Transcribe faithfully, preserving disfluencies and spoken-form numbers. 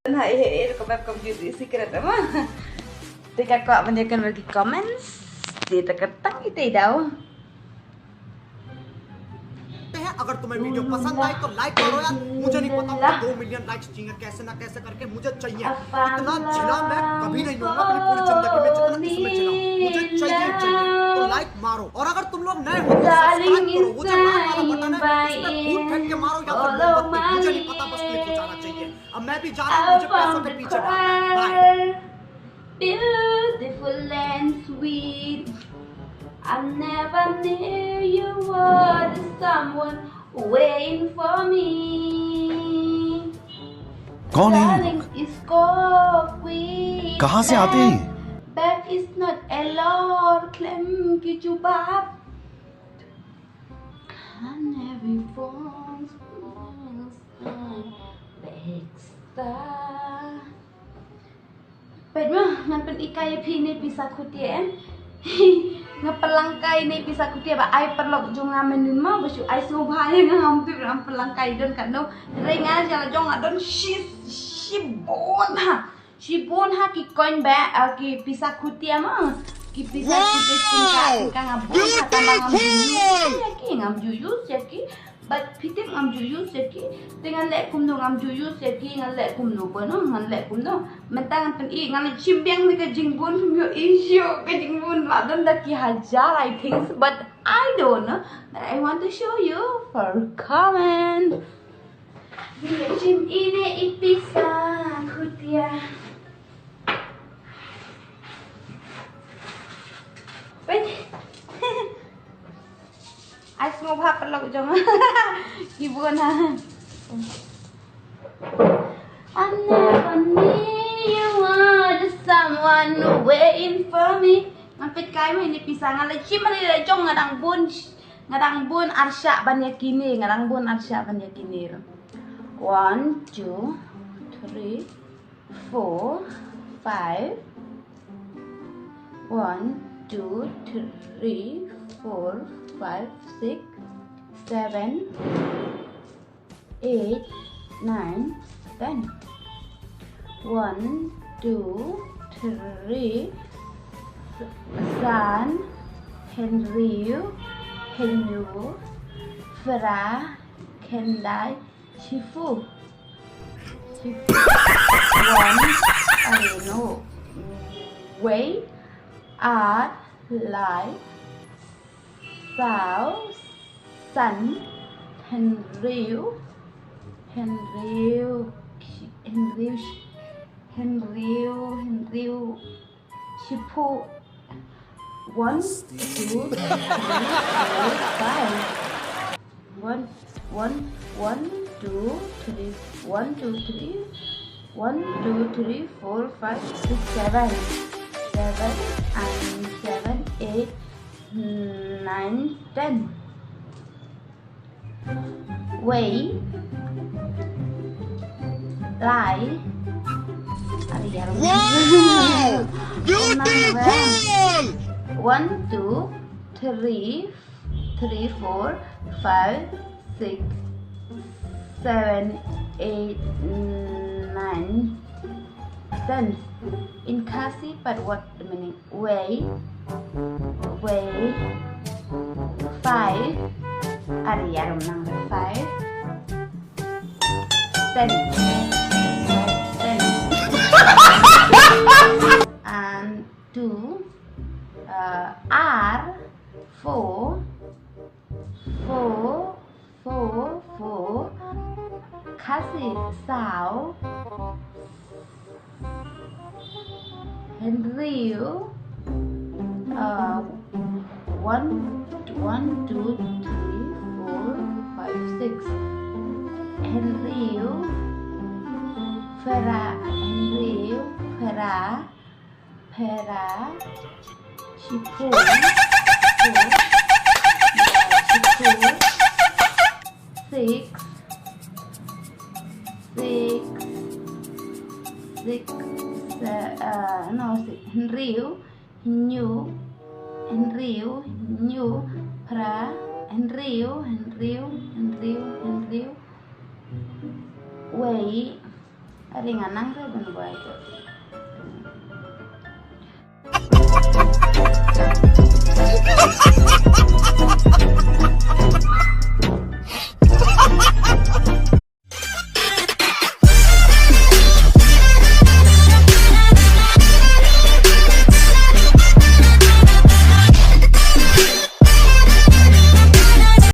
Na, eh, eh, ka map kam ju di secret ama. Te ka kwah ban ïa kan bagi comments. Te ta ka tang ite daw. हैं, अगर तुम्हें वीडियो पसंद आई तो लाइक करो यार। मुझे नहीं पता होगा दो मिलियन लाइक्स चाहिए, कैसे ना कैसे करके मुझे चाहिए। इतना जिला मैं कभी नहीं लूंगा अपनी पूरी जिंदगी में जितना इसमें जिला हूँ। मुझे चाहिए ही चाहिए। तो लाइक मारो, और अगर तुम लोग नए हो तो सब्सक्राइब करो। वो जो लाल वाला बटन है, उस पे फूट फेंक के मारो या फिर मोमबत्ती, मुझे नहीं पता, बस क्लिक हो जाना चाहिए। अब मैं भी जा रहा हूँ, मुझे पैसों के पीछे भागना है। बाय। Beautiful and sweet. I never knew you were the someone waiting for me. कौन है? Darling is coffee. कहाँ से आते हैं? Back is not allowed. Klem ki jubab. And every phone smells like big star. Peit mo, ngan pyni kai ïa phi ne pisa khutia em. Nga pynlong kai ne pisa khutia ba ai paralok jong nga mynnin mo, ba shu ai sngewbha ïa nga, ngam tip, ngam pynlong kai don katno. Hynrei nga jala jong nga don shi, shibun ha. Shibun ha ki coin ba, ah, ki pisa khutia mo. Ki pisa khutia singka, singka nga bun ha, tang ba ngam ju use ïa ki, ngam ju use ïa ki. But phi tip ngam ju use ïa ki. Te ngan leh kumno ngam ju use ïa ki, ngan leh kumno, kumno, ngan leh kumno. Mynta ngan pyni, ngan leh shim biang ne ka jingbun, phim ïohi shuh ka jingbun, la don da ki hajar, I think, but I don't know. But I want to show you for comment. Ngi ïa shim ine i pisa khutia. Wait. Ai sngewbha paralok jong. Ki bun ha. I never knew you were the someone waiting for me. Ngan peit kai mo ine pisa, nga la shim ïa la jong, nga dang bun, nga dang bun arshah ban ïa kine, nga dang bun arshah ban ïa kine. One, two, three, four, five. One, two, three, four, five, six, seven, eight, nine, ten. One, two, three, san, hynriew, hynñiew, phra, khyndai, shiphew. Shiphew. One, I don't know. Wei, ar, lai, saw, san, hynriew, hynriew, hynriew, hynriew, hynriew, shiphew. One, two, three, four, five. One, one, one, two, three, one, two, three, one, two, three, four, five, six, seven. Seven and seven, eight, nine, ten. Wei, lai, ari ya. Wow! Beautiful! One, two, three, three, four, five, six, seven, eight, nine, ten. In Khasi, but what the meaning? Wei, wei, five, ari ya, rum nang five, ten, ten, and two, uh, ar, four, four, four, four. Khasi, saw. Hynriew, uh, one, one, two, three, four, five, six. Hynriew, phra, hynriew, phra, phra, shiphew, shiphew, six, six, six, uh, no, six, hynriew, hynñiew, hynriew, hynñiew, phra, hynriew, hynriew, hynriew, hynriew, wei, Ari nga nang re ban buai tu.